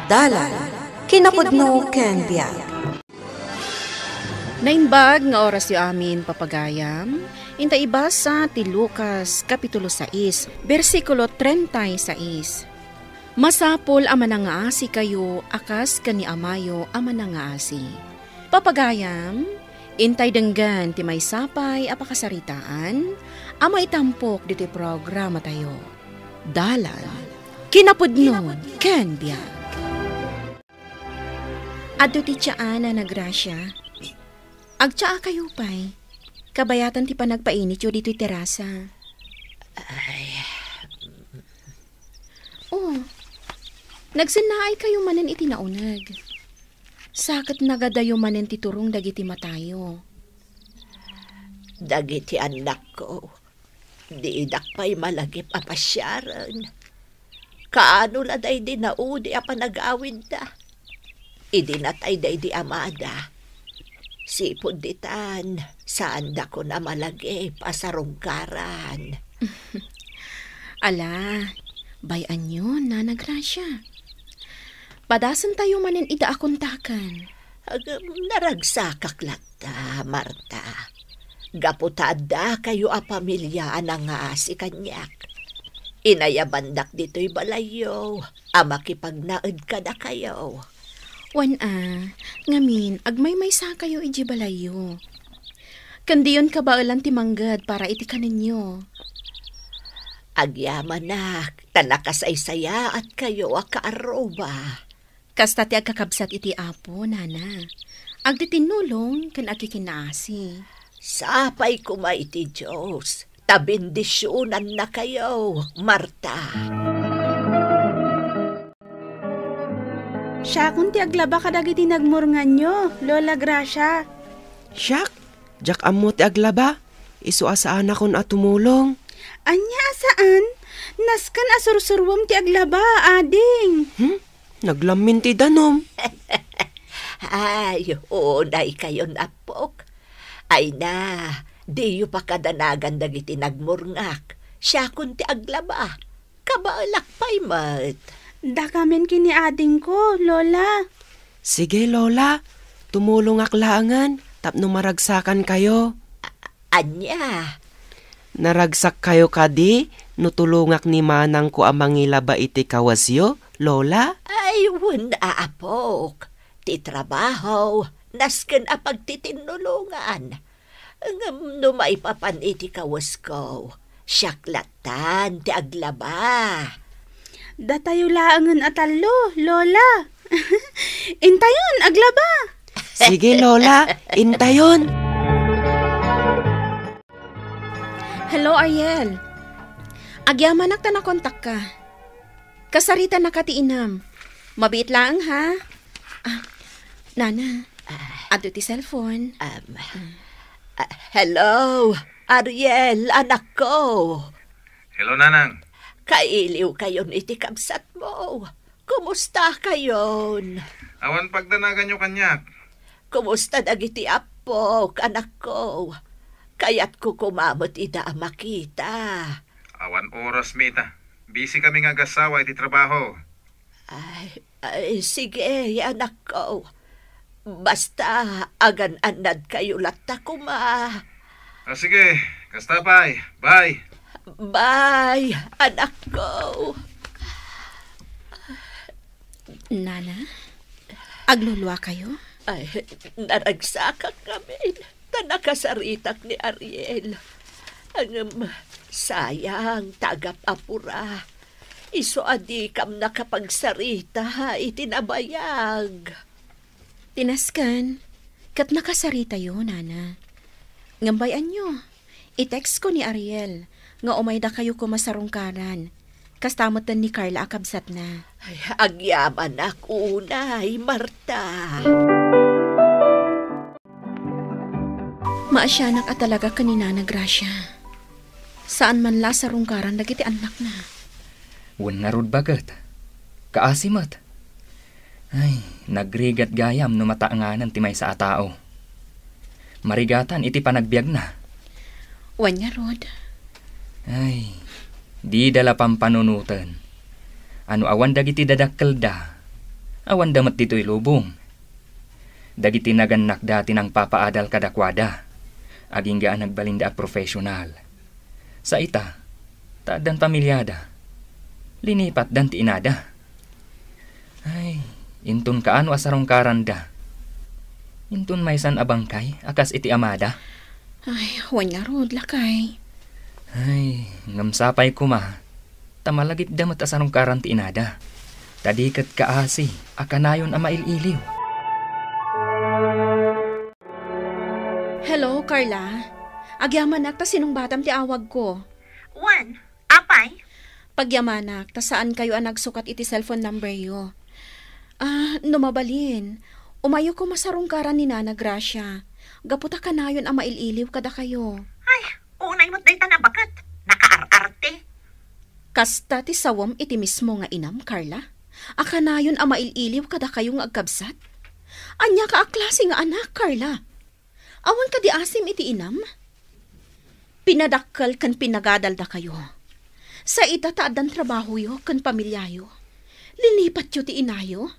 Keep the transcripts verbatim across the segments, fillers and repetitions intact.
Dalan, kinapudno ken biag. Naimbag nga orasyo amin, papagayam. Inta ibasa ti Lucas, Kapitulo sais, bersikulo treinta y seis. Masapul a manangaasikayo a kas ken ni Amayo a manangaasi. Papagayam, intay denggen ti maysa pay a pakasaritaan a maitampok ditoy programatayo. Dalan, kinapudno ken biag. Adu ti tsaa, Nana Gracia. Agtsaakayo pay. Kabayatan ti panagpainityo ditoy terasa. Ay. Oh, nagsennaaykayo manen iti nauneg. Sa ket nagadayo manen ti turong dagiti matayo. Dagiti annakko, didak pay malagip a pasiaren. Kaano la daydi naudi a panagawidda? Idi natay daydi amada, sipud ditan, saandakon a malagip a sarungkaran. Ala, bay-anyon, Nana Gracia. Padasentayo manen ida a kontaken. Agam, naragsakak latta, Marta. Gapu ta addakayo a pamilia a nangaasi kaniak, inayabandak ditoy balayyo a makipagnaed kadakayo. Wen a, ngamin, agmaymaysakayo idiay balayyo. Ken diyon kabaelan ti mangged para iti kanenyo. Agyamanak, ta nakasaysayaatkayo a kaarruba. Kasta ti agkakabsat iti Apo, Nana. Agtitinnulong ken agkikinaasi. Sapay koma iti Dios, ta bendisionannakayo, Marta. Siakon ti aglaba kadagiti nagmurnganyo, Lola Gracia. Siak? Diak ammo ti aglaba. Isu a saanakon a tumulong. Ania a saan? Nasken a sursuruem ti aglaba, ading. Hmm? Naglammin ti danum. Ay, unaykayon, appok. Ay na, diyo pakadanagan dagiti nagmurngan. Siakon ti aglaba. Kabaelak pay met. Dakamin ken ni adingko, Lola. Sige, Lola. Tumulongak laengen tapno maragsakankayo. A-, ania? Naragsakkayo kadi no tulongak ni manangko a mangilaba iti kawesyo, Lola? Ay, wen a, apok. Ti trabaho, nasken a pagtitinnulongan. Ngem no maipapan iti kawesko, siak lattan ti aglaba. Datayo laengen a tallo, Lola. Intayon, aglaba. Sige, Lola, intayon. Hello, Ariel. Agyamanak ta nakontakka. Kasaritanaka ti inam. Mabiit laeng, ha? Ah, Nana, adto ti cellphone. Um, ah, hello, Ariel, anakko. Hello, Nanang. Kailiwkayon iti kabsatmo. Kumustakayon? Awan pagdanaganyo kaniak. Kumusta dagiti appok, anakko? Kayatko koma met ida a makita. Awan orasmi ita. Busy kami nga agassawa iti trabaho. Ay, ay, sige, anakko. Basta, agan-annadkayo latta koma. Ah, sige, kasta pay. Bye. Bye, anakko. Nana, agluluakayo? Ay, naragsakak ngamin ta nakasaritak ni Ariel. Ngem, sayang, ta agap-apura. Isu a dikam nakapagsarita iti nabayag. Ti nasken, ket nakasaritayo, Nana. Ngem bay-anyo, i-text ko ni Ariel nga umaydakayo koma sarungkaran. Kasta metten ni Carla a kabsatna. Ay, agyamanak unay, Marta. Maasianak a talaga ken ni Nana Gracia. Saan man la a sarungkaran dagiti annakna. Wen ngarud baket. Kaasi met. Ay, nagrigat gayam no mataenganen ti maysa a tao. Marigatan iti panagbiagna. Wen ngarud. Ay, dida la pampanunoten. Ano awan dagiti dadakkelda, Awanda met ditoy lubong. Dagiti nagannakda ti nangpapaadal kadakuada, agingga a nagbalinda a professional. Sa ita, ta addan pamiliada, linipatdan ti inada. Ay, inton kaano a sarungkaranda. Inton maysan a bangkay a kas iti amada. Ay, wen ngarud, lakay. Ay, ngem sapay koma, ta malagipda met a sarungkaran ti inada. Ta di ket kaasi a kanayon a mail-iliw. Hello, Carla. Agyamanak ta sinungbatam ti awagko. Wen, apay? Pagyamanak ta saan kayo a nagsukat iti cellphone number yo. Ah, no mabalin, umayo ko masarungkaran ni Nana Gracia. Gapu ta kanayon a mail-iliw kadakayo. Ay, unay met dayta nabaket. Nakaar-arte. Kasta ti sawem iti mismo nga inam, Carla? A kanayon a mail-iliw kadakayo nga agkabsat? Ania ka a klase nga anak, Carla? Awan kadi asim iti inam? Pinadakkel ken pinagadaldakayo. Sa ita ta addan trabahoyo ken pamiliayo. Linipatyo ti inayo.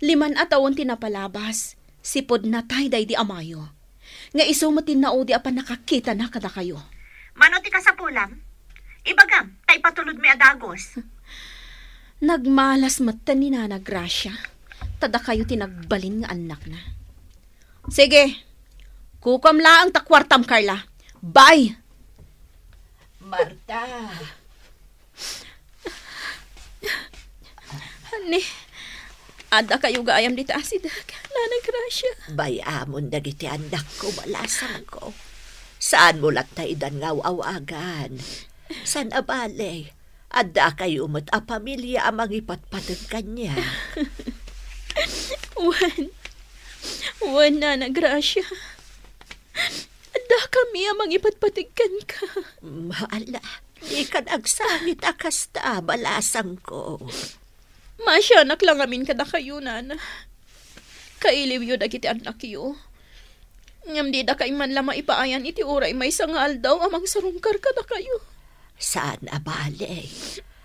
Liman a tawen ti napalabas, sipud natay daydi amayo. Nga isu met ti naudi a pannakakitana kadakayo. Mano ti kasapulam? Ibagam, ta ipatulodmi a dagus. Nagmalas metten ni Nana Gracia, ta dakayo ti nagbalin nga annakna. Sige, kukuam laeng ta kuartam, Carla. Bye! Marta. Anni, adda kayo gayam dita asideg, Nana Gracia. Bay-amon dagiti annakko, balasangko. Saanmo latta idan nga aw-awagan. Saan a bale, adda kayo met a pamilia a mangipatpateg kaniak. Wen, wen, Nana Gracia. Adda kami a mangipatpateg kenka. Hala, dikan agsangit a kasta, balasangko. Maasianak la ngamin kadakayo, Nana. Kailiwyo dagiti annakyo. Ngem didakay man la maipaayan iti uray maysa nga aldaw a mangsarungkar kadakayo. Saan a bale.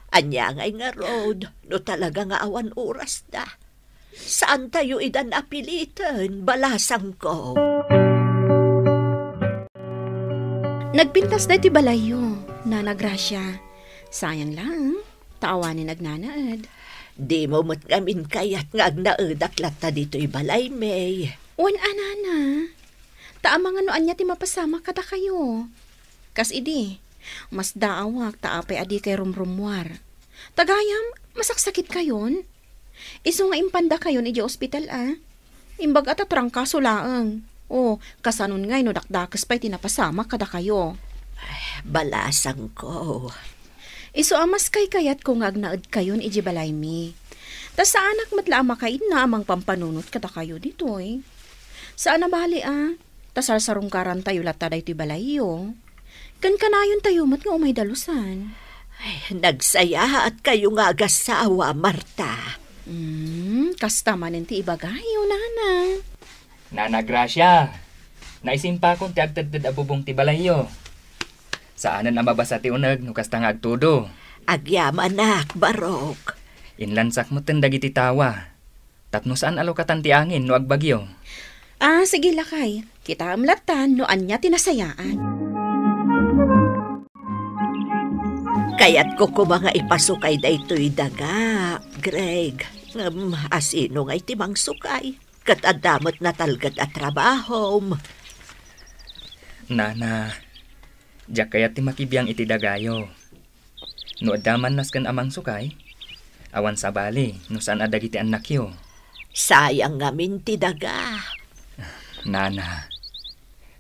Ania ngay ngarud, no talaga nga awan orasda? Saantayo idan a piliten, balasangko. Nagpintas daytoy balayyo, Nana Gracia. Sayang laeng, ta awanen agnanaed. Dimo met ngamin kayat nga agnaedak latta ditoy balaymi. Wen a, Nana. Ta amangan no ania ti mapasamak kadakayo. Kas idi, masdaawak ta apay a dikay rumrummuar. Ta gayam, masaksakitkayon. Isu nga impandakayon idiay ospital a. Imbag a ta trangkaso laeng. O, kasanon ngay no dakdakes pay ti napasamak kadakayo. Ay, balasangko. Isu a mas kaykayatko nga agnaedkayon idiay balaymi. Ta saanak met la a makainna a mangpampanunot kadakayo ditoy. Saan a bale a, ta sarsarungkarantayo latta daytoy balayyo. Ken kanayontayo met nga umay dalusan. Ay, nagsayaatkayo nga agasawa, Marta. Hmm, kasta manen ti ibagayo, Nana. Nana Gracia, naisimpakon ti agtedted a bubong ti balayyo. Saanen a mabasa ti uneg no kasta nga agtudo. Agyamanak, Barok. Inlansak metten dagiti tawa. Tapno saan a lukatan ti angin no agbagyo. Ah, sige, lakay. Kitaem lattan no ania ti nasayaat. Kayatko koma nga ipasukay daytoy daga, Greg. Ngem, asino ngay ti mangsukay? Ket adda met natalged a trabahom. Nana, diak kayat ti makibiang iti dagayo. No adda man nasken a mangsukay, awan sabali no saan a dagiti annakyo. Sayang ngamin ti daga. Nana,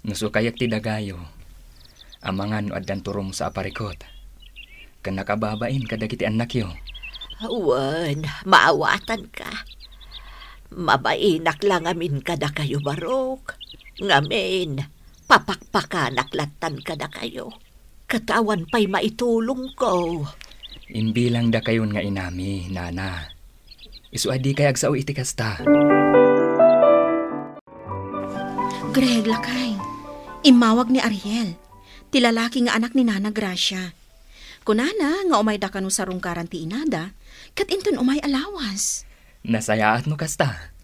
no sukayek ti dagayo, amangan no addan turom sa aparikot. Ken nakababain kadagiti annakyo. Wen, maawatanka. Mabainak la ngamin kadakayo, Barok. Ngamin, papakpakanak lattan kadakayo. Ket awan pay maitulongko. Imbilangdakayon nga inami, Nana. Isu a dikay agsao iti kasta. Greg, lakay. Immawag ni Ariel, ti lalaki nga anak ni Nana Gracia. Kunana nga umayda kano sarungkaran ti inada, ket inton umay a lawas. Nasayaat no kasta.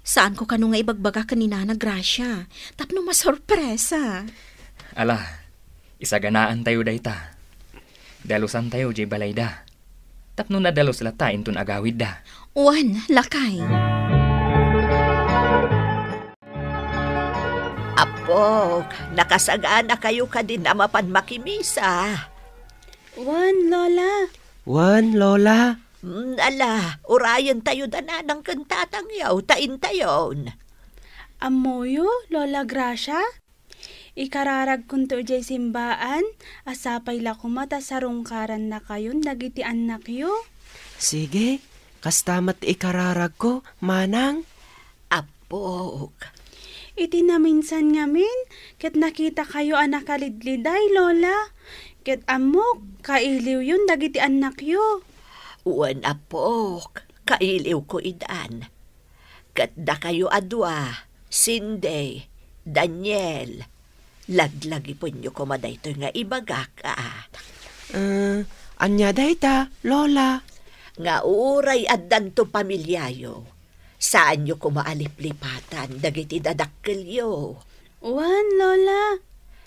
Saanko kano nga ibagbaga ken ni Nana Gracia, tapno masorpresa. Ala, isaganaantayo dayta. Dalusantayo diay balayda. Tapno nadalus latta inton agawidda. Wen, lakay. Appok, nakasaganakayo kadin a mapan makimisa? Wen, Lola. Wen, Lola. Mm, ala, urayentayo da nanang ken tatangyo, ta intayon. Ammoyo, Lola Gracia? Ikararagkonto idiay simbaan, a sapay la koma ta sarungkarannakayon dagiti annakyo. Sige, kasta met ti ikararagko, manang. Appok. Iti naminsan ngamin, ket nakitakayo a nakalidliday, Lola. Ket ammok, kailiwyon dagiti annakyo. Wen, appok, kailiwko idan. Ket dakayo a dua, Cindy, Daniel, laglagipenyo koma daytoy nga ibagak, a. Eh, ania dayta, Lola? Nga uray addanto pamiliayo, saanyo koma a liplipatan dagiti dadakkelyo. Wen, Lola.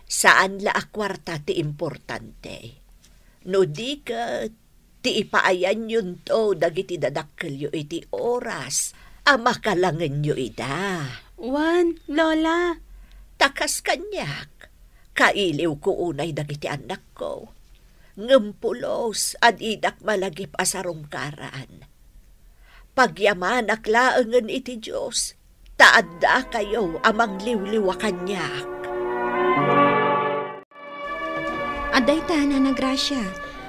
Saan la a kuarta ti importante. No di ket, ti ipaayanyonto dagiti dadakkelyo iti oras a makalangenyo ida. Wen, Lola. Ta kas kaniak, kailiwko unay dagiti annakko. Ngem pulos a didak malagip a sarungkaran. Pagyamanak laengen iti Dios, ta addakayo a mangliwliwa kaniak. Adda ita, Nana Gracia,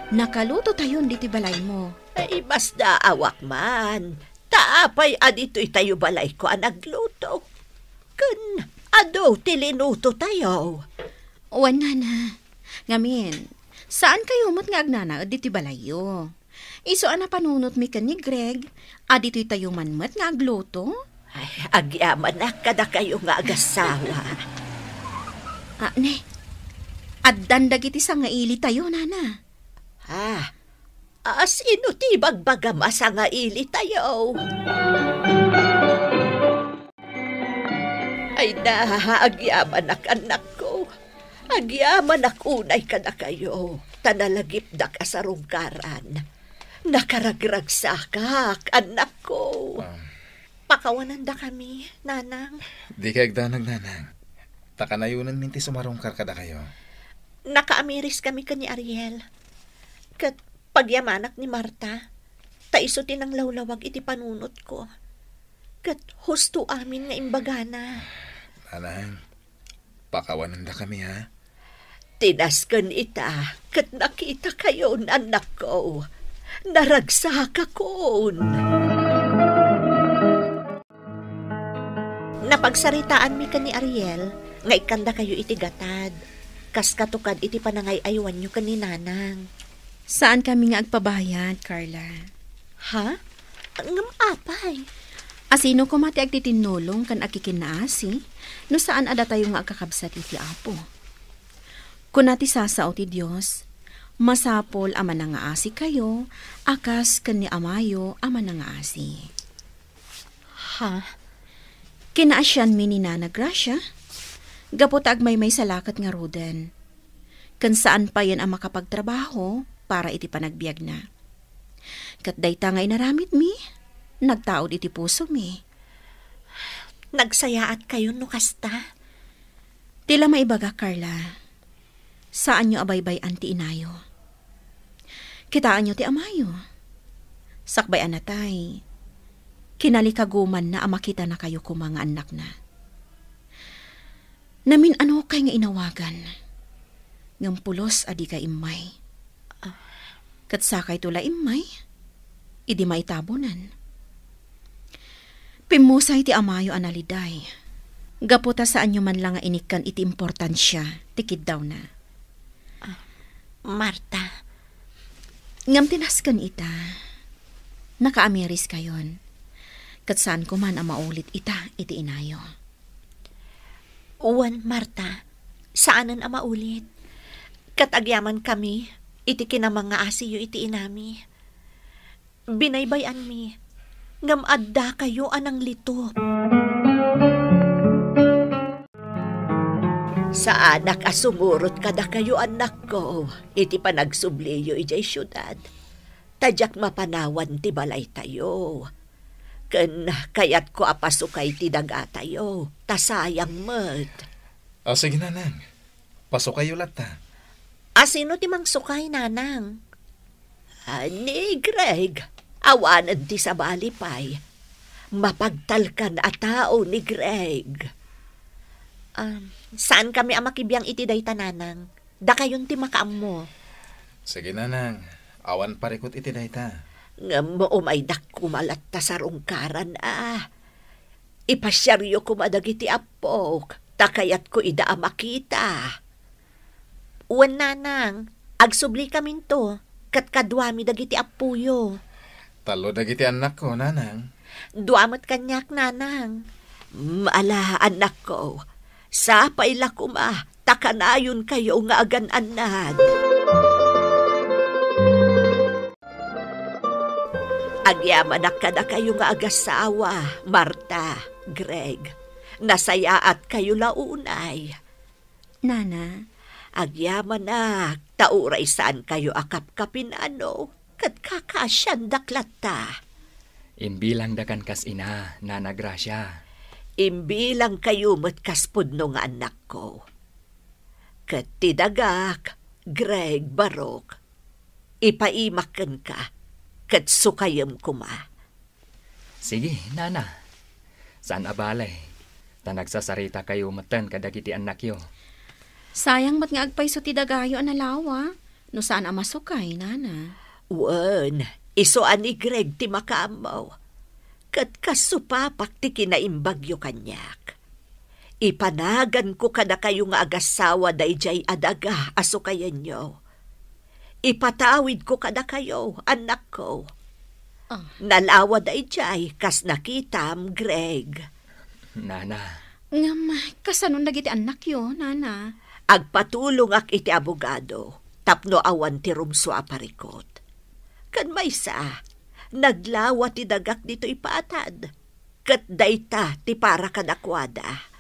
nakalutotayon ditoy balaymo. Ay, masdaawak man. Ta apay a ditoy tayo balayko a nagluto? Ken adu ti linutotayo? Wen, Nana. Ngamin, saan kayo met nga agnanaed ditoy balayyo. Isu a napanunotmi ken ni Greg, a ditoy tayo man met nga agluto? Ay, agyamanak kadakayo nga agassawa. Ah, ne, addan dagiti sangaili tayo, Nana. Ah, asino ti bagbagam a sangaili tayo? Ay na, agyamanak, annakko. Agyamanak unay kadakayo, ta nalagipdak a sarungkaran. Nakaragragsakak, annakko. Ah. Pakawanandakami, Nanang. Dika agdanag, Nanang. Ta kanayonenmin ti sumarungkar kadakayo. Nakaamiriskami ken ni Ariel. Ket pagyamanak ni Marta, ta isu ti nanglawlawag iti panunotko. Ket husto amin nga imbagana. Nanang, pakawanandakami, ha? Tinasken ita, ket nakitakayon, annakko. Naragsakakon. Napagsaritaanmi ken ni Ariel nga ikkandakayo iti gatad, kas katukad iti panangay-aywanyo ken ni Nanang. Saankami nga agpabayad, Carla. Ha? Ngem apay? Asino koma ti agtitinnulong ken agkikinnaasi no saan a datayo nga agkakabsat iti Apo? Kuna ti sasao ti Dios, masapul a manangaasikayo a kas ken ni Amayo a manangaasi. Ha? Kinaasianmi ni Nana Gracia, gapu ta agmaymaysa la ket ngaruden. Ken saan payen a makapagtrabaho para iti panagbiagna. Ket dayta nga inaramidmi, nagtaud iti pusomi. Nagsayaatkayon no kasta. Ti la maibaga, Carla, saanyo a baybay-an ti inayo. Kitaenyo ti amayo. Sakbay a natay, kinalikagumanna a makitanakayo koma nga annakna. Namin-anokay nga inawagan, ngem pulos a dikay immay. Ket sakayto la immay, idi maitabonan. Pimmusay ti amayo a naliday, gapu ta saanyo man la nga inikkan iti importansia ti kiddawna. Ah, Marta. Ngem ti nasken ita, nakaamiriskayon, ket saanko man a maulit ita iti inayo. Wen, Marta, saanen a maulit. Ket agyamankami iti kinamangaasiyo iti inami. Binaybay-anmi. ngem addakayo a nanglitop. Saanak a sumurot kadakayo, annakko, iti panagsubliyo idiay siudad. Ta diak mapanawan ti balaytayo. Ken kayatko a pasukay ti dagatayo, ta sayang met. A, sige, nanang. Pasukayyo latta. A, sino ti mangsukay, nanang? A, ni Greg. Awanen ti sabali pay. Mapagtalkan a tao ni Greg. A, saankami a makibiang iti dayta, nanang. Dakayon ti makaammo. Sige, nanang. Awan parikut iti dayta. Ngem umaydak koma latta sarungkaran a. Ipasiaryo koma dagiti appok, ta kayatko ida a makita. Wen, nanang, agsubli kaminto, ket kaduami dagiti appoyo. Tallo dagiti annakko, nanang. Dua met kaniak, nanang. Mm, ala, annakko, sapay la koma, ta kanayonkayo nga agan-annad. Agyamanak kadakayo nga agasawa, Marta, Greg. Nasayaatkayo la unay. Nana. Agyamanak, ta uray saankayo a kapkapinano, ket kakaasiandak latta. Imbilangdakan kas ina, Nana Gracia. Imbilangkayo met kas pudno nga annakko. Ket ti dagak, Greg, Barok, ipaimak kenka, ket sukayem koma. Sige, nana. Saan a bale, ta nagsasaritakayo metten kadagiti annakyo. Sayang met nga agpayso ti dagayo a nalawa, no saan a masukay, nana. Wen, isu a ni Greg ti makaammo. Ket kas supapak ti kinaimbagyo kaniak. Ipanaganko kadakayo nga agasawa daydiay a daga a sukayenyo. Ipatawidko kadakayo, annakko. Ah. Nalawa daydiay kas nakitam, Greg. Nana. Ngem, kasanon dagiti annakyo, nana? Agpatulongak iti abogado tapno awan ti rumsua a parikut. Ken maysa, naglawa ti dagak ditoy patad. Ket dayta ti para kadakuada.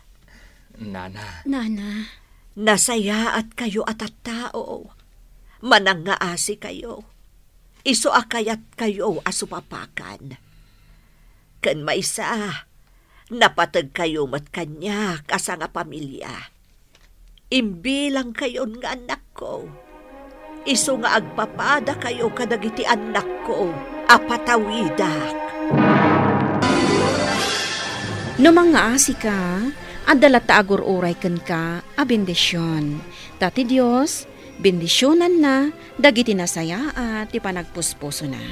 Nana. Nana. Nasayaatkayo a tattao. Manangngaasikayo. Isu a kayatkayo a supapakan. Ken maysa, napategkayo met kaniak a sangapamilia. Imbilangkayon nga annakko. Isu nga agpapadakayo kadagiti annakko a patawidak. No mangngaaasika, adda latta agur-uray kenka a bendision. Ta ti Dios, bendisionanna dagiti nasayaat ti panagpuspusona.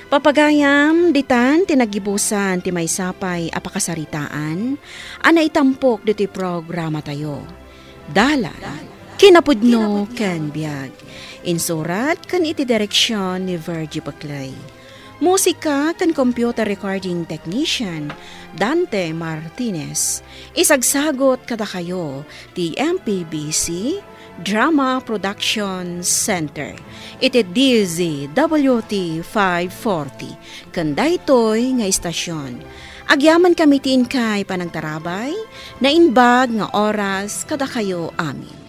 Papagayam, ditan ti naggibusan ti maysa pay a pakasaritaan a naitampok ditoy programatayo. Dalan, kinapudno ken biag. Insurat ken iti direksion ni Virgie Paclay. Musika ken computer recording technician, Dante Martinez. Isagsagot kadakayo ti M P B C Drama Production Center iti D Z W T five forty ken daytoy nga istasion. Agyamankami ti inkay panangtarabay, naimbag nga oras kadakayo amin.